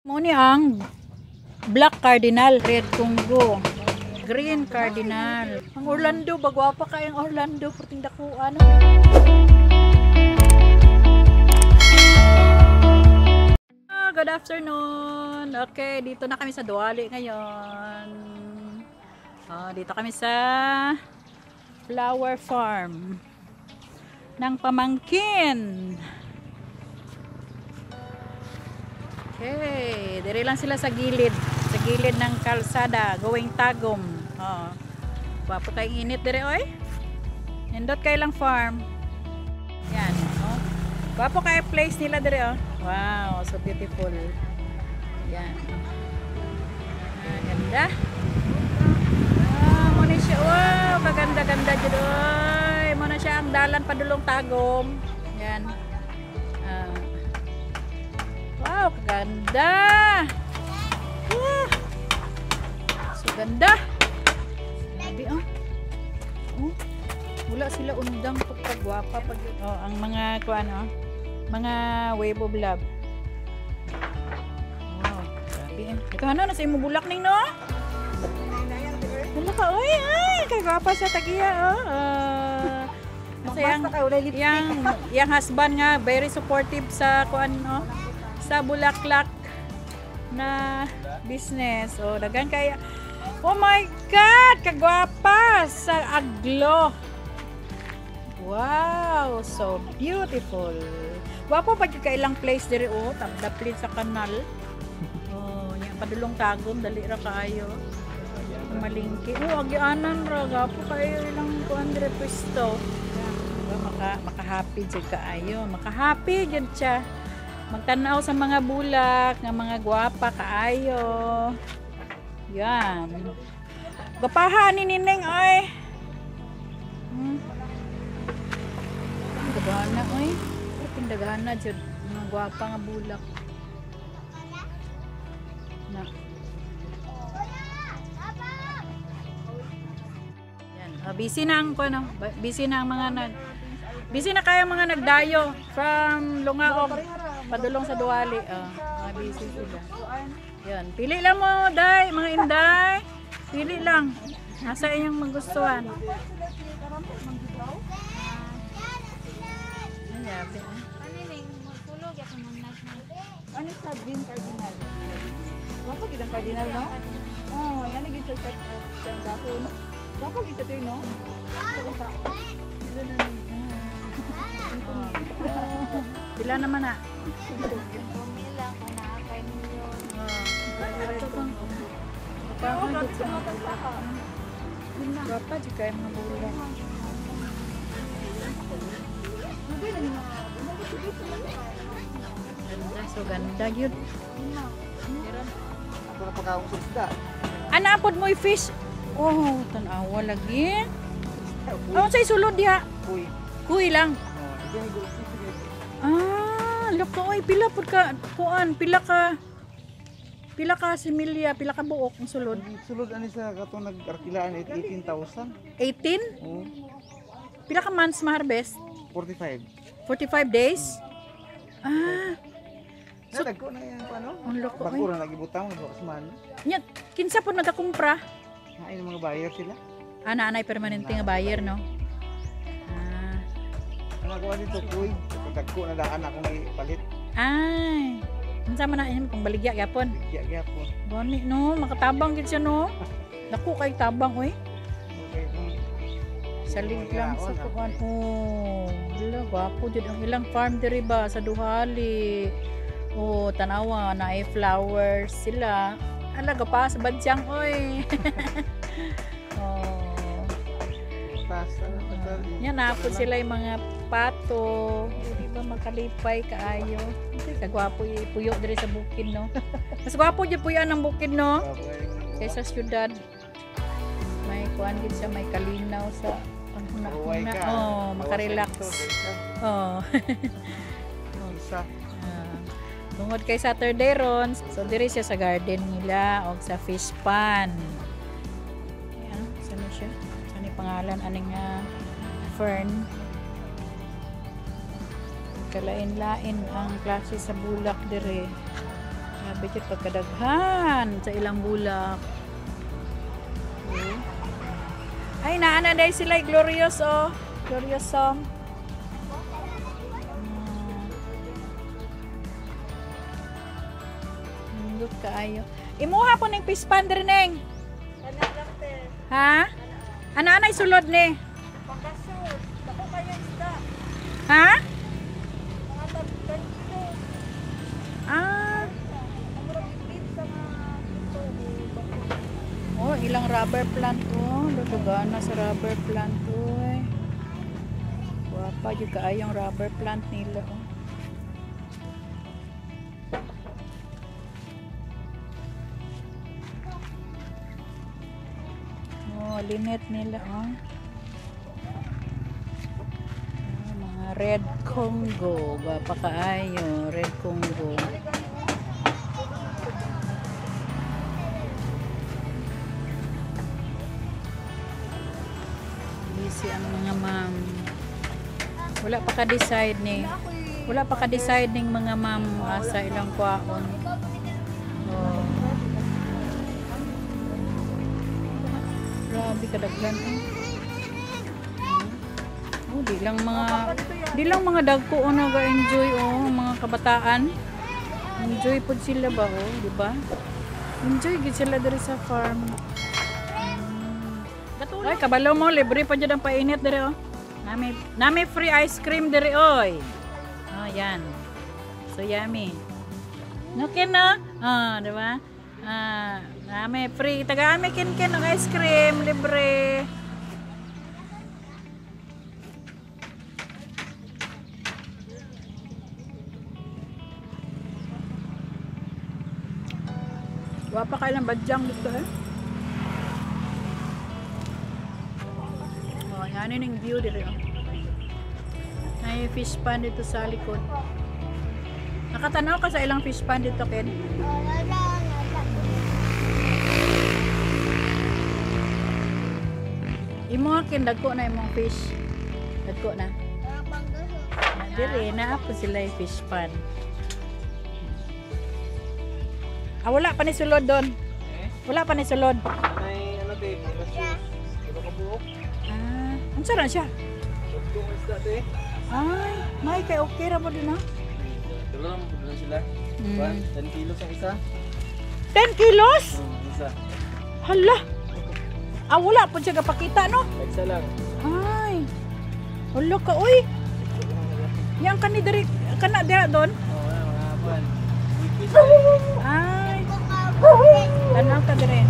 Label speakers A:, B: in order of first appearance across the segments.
A: Mao ni ang Black Cardinal, Red Congo, Green Cardinal. Ang Orlando, bagwapa kay ang Orlando, perting dakuan. Ah, good afternoon. Okay, dito na kami sa Duali ngayon. Oh, dito kami sa flower farm ng pamangkin. Okay, dire lang sila sa gilid. Sa gilid ng kalsada, going Tagum. Oh. Gwapo kayong init dire oy. Nindot kay lang farm. Yan, oh. Gwapo kay place nila dire oh. Wow, so beautiful. Yan. Ah, ganda. Ah, mo ni siya. Wow, kaganda-ganda jud oy. Mo na siya ang dalan padulong Tagum. Yan. Ah. Wow, kaganda. Wow. So ganda. Grabe oh. Oh. Wala sila undang pagkagwapa pag oh, ang mga kuan oh. Mga wave of love. Wow, grabe eh. Ikaw ano nasa imo bulak ning no? Wala ka oy, ay kay gwapa sa tagiya oh. Kasi yang husband nga very supportive sa kuan oh, sa bulaklak na business. Oh, daghan kay. Oh my God, kagwapa sa aglo. Wow, so beautiful. Gwapo pa jud ka ilang place diri oh, daplin sa kanal. Oh, yang padulong Tagum dali ra kaayo. Malingki. Oh, agianan ra gwapo kaayo ilang kuan dire pwesto. Maka-happy jud kaayo. Maka-happy jud siya. Magtanaw sa mga bulak, nga mga gwapa kaayo. Yan. Gwapahan ni Nineng oy. Ang dagana oy. Ang dagana jud mga gwapa nga bulak. Na. Yan. Oh, busy na ang kuno. Busy na ang mga nag busy na kayo mga nagdayo from Lungaog padulong sa Duali. Oh, mga busy sila. Yan, pili lang mo, day, mga inday. Pili lang. Nasa inyong magustuhan.
B: Ano sa green cardinal? Wapo gid ang cardinal, no? Oh, yan gid sa dako. Wapo gid sa no?
A: Pila naman na? Gapa jud kay mga bulak. Ganda, so ganda yun. Ana apod mo'y fish. Oh, tan-awa lagi. Ano sa isulod diha?
B: Kuy.
A: Kuy lang. Ah, loko oy, pila pud ka kuan, pila ka similya, pila ka buok ang sulod.
B: Sulod ani sa katong nag-arkilaan 18,000.
A: 18?
B: Oh.
A: Pila ka months ma-harvest?
B: 45.
A: 45 days? Ah.
B: So, dagko na yan pa no?
A: Ang loko
B: oy. Bako ra lagi butang sa man.
A: Nya, kinsa pud nagakumpra?
B: Naay mga buyer sila.
A: Ah, naanay permanente nga buyer no. Ah.
B: Ang nakuha dito kuy, dagko na daan akong ipalit.
A: Ay. Unsa man na kung baligya gyapon?
B: Baligya gyapon.
A: Gani no, makatabang gid siya no. Dako kay tabang oy.
B: Okay,
A: salig lang sa kuan. Oh, wala gwapo jud ang ilang farm diri ba sa Duhali. Oh, tanawa naay flowers sila. Alaga pa sa badyang oy. Oh. Yan na po sila yung mga pato. Di ba makalipay kaayo. Kagwapo puyo diri sa bukid no. Mas gwapo jud puyoan ng bukid no. Kaysa syudad. May kuan gid siya, may kalinaw sa panghuna-huna. Oh, makarelax. Oh. Tungod kay Saturday ron, so diri siya sa garden nila og sa fish pond. Ayan, saan siya? Saan yung pangalan aning fern? Kalain-lain ang klase sa bulak dire. Grabe jud pagkadaghan sa ilang bulak. Oh. Ay, naana dahil sila glorious oh. Glorious song. Nindot kaayo. Imuha po ning pispan diri neng. Ha? Ana anay sulod ni?
B: Pangkasur. Dako kayo isda.
A: Ha?
B: Mga tag 10 kilos.
A: Ah.
B: Ang murag beef sa mga
A: Oh, ilang rubber plant oh. Lutugana sa rubber plant oy. Wapa jud kaayong rubber plant nila oh. Oh, linet nila oh. Ah, mga red Congo, gwapa kaayo, red Congo. Busy ang mga ma'am. Wala pa ka-decide ni. Wala pa ka-decide ning mga ma'am sa ilang kwaon. Oh. Grabe kadaghan eh. Oh, di lang mga dagko oh, naga-enjoy oh, mga kabataan. Enjoy pud sila ba oh, di ba? Enjoy gid sila diri sa farm. Ay, kabalo mo, libre pa dyan ang painit diri oh. Nami free ice cream diri oy. Oh, yan. So yummy. No kin no? Oh, di ba? Ah, nami free taga ami kin kin og ice cream libre. Wa pa kailang badyang dito eh. Oh, yan yung view diri oh. May fish pond dito sa likod. Nakatanaw ka sa ilang fish pond dito, Ken? Imo nga, Ken, dagko na imong fish. Dagko na. Dire, naa po sila yung fish pond. Ah, wala pa ni sulod doon. Wala pa ni sulod.
C: Ay, ano te, pangkasus. Iba ka buhok.
A: Ah, unsa ra siya?
C: Dugtong isda te.
A: Ay, may kay okay ra mo din ah.
C: Tulo lang, tulo sila. 10 kilos ang isa.
A: 10 kilos?
C: Isa.
A: Hala. Ah, wala po siya kapakita, no?
C: Isa lang.
A: Ay. Hala ka, uy. Yang kani diri kana dira doon.
C: Oo, mga buwan.
A: Ay. Tanaw ka dire.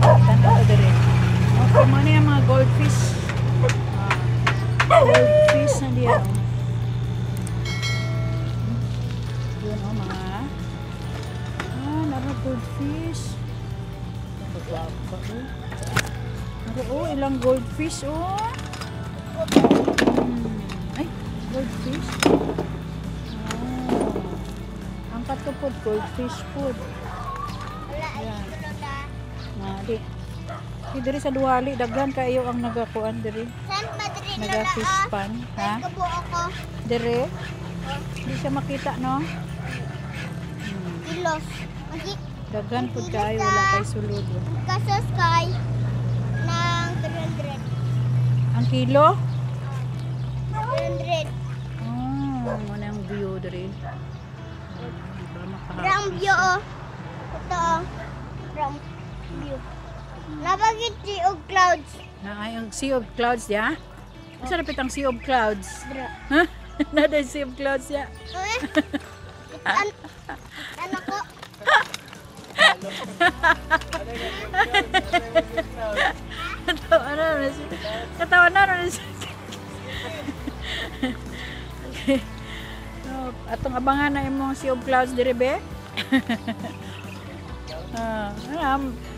A: Tanaw ka dire. Okay, mo na yung mga goldfish. Ah, goldfish na diya. Oh. Yun, oh, mga. Ah, nara goldfish. Pagwapa, oh. Nara, oh, ilang goldfish, oh. Ay, goldfish. Oh. Ang katupod, goldfish food. Yan. Ah, di. Di diri sa Duwali, daghan kayo ang nagakuan diri. Naga fish pan, ha? Dire. Di siya makita, no?
D: Kilos.
A: Daghan pud kayo, wala kay sulod. Oh.
D: Kasos kay ng 300.
A: Ang kilo?
D: 300.
A: Oh, mo na ang view diri. Diba,
D: Rang
A: makahappy
D: view
A: siya.
D: oh. Ito oh. Rang view. Nabagit si og clouds.
A: Na ay ang sea of clouds ya. Asa napit ang sea of clouds?
D: Dra.
A: Ha? Nada sea of clouds ya.
D: Eh. Ano ko?
A: Katawa na na siya. Katawa na na siya. Okay. So, atong abangan na imong sea of clouds diri be. Ah,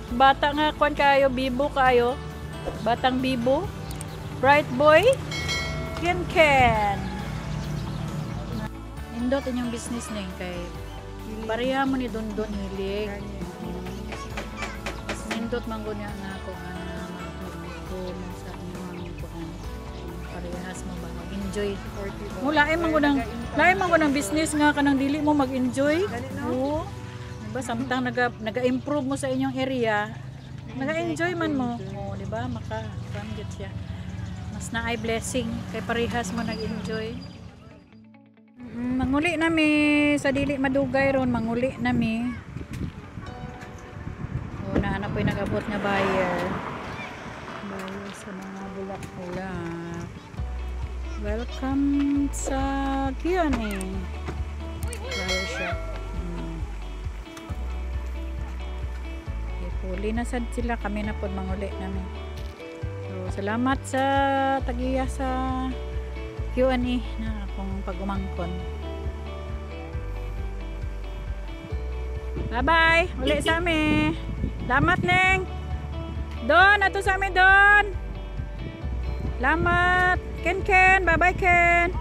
A: bata nga kwan kayo, bibo kayo. Batang bibo. Bright boy. Ken Ken. Nindot inyong business ning kay pareha mo ni Dondon hilig. Mas nindot man gud nga ako mag-go mo sa inyong kuan Parehas mo ba mag-enjoy. Mo lain man gud ang business nga kanang dili mo mag-enjoy. Oo. Diba samtang naga-improve mo sa inyong area, naga-enjoy man mo. Oo, di ba? Maka kuan gyud siya. Mas naay blessing kay parehas mo nag-enjoy. Manguli na mi sa dili madugay ron, manguli na mi. O, naa na po'y nag-abot nga buyer. Buyer sa mga bulak-bulak. Welcome sa Q&A. Flower shop. Okay, puli na sad sila. Kami na po manguli namin. So, salamat sa tagiya sa Q&A na akong pag-umangkon. Bye-bye! Uli sa amin. Salamat, Neng! Don! Ato sa amin, Don! Salamat! Ken Ken! Bye-bye, Ken!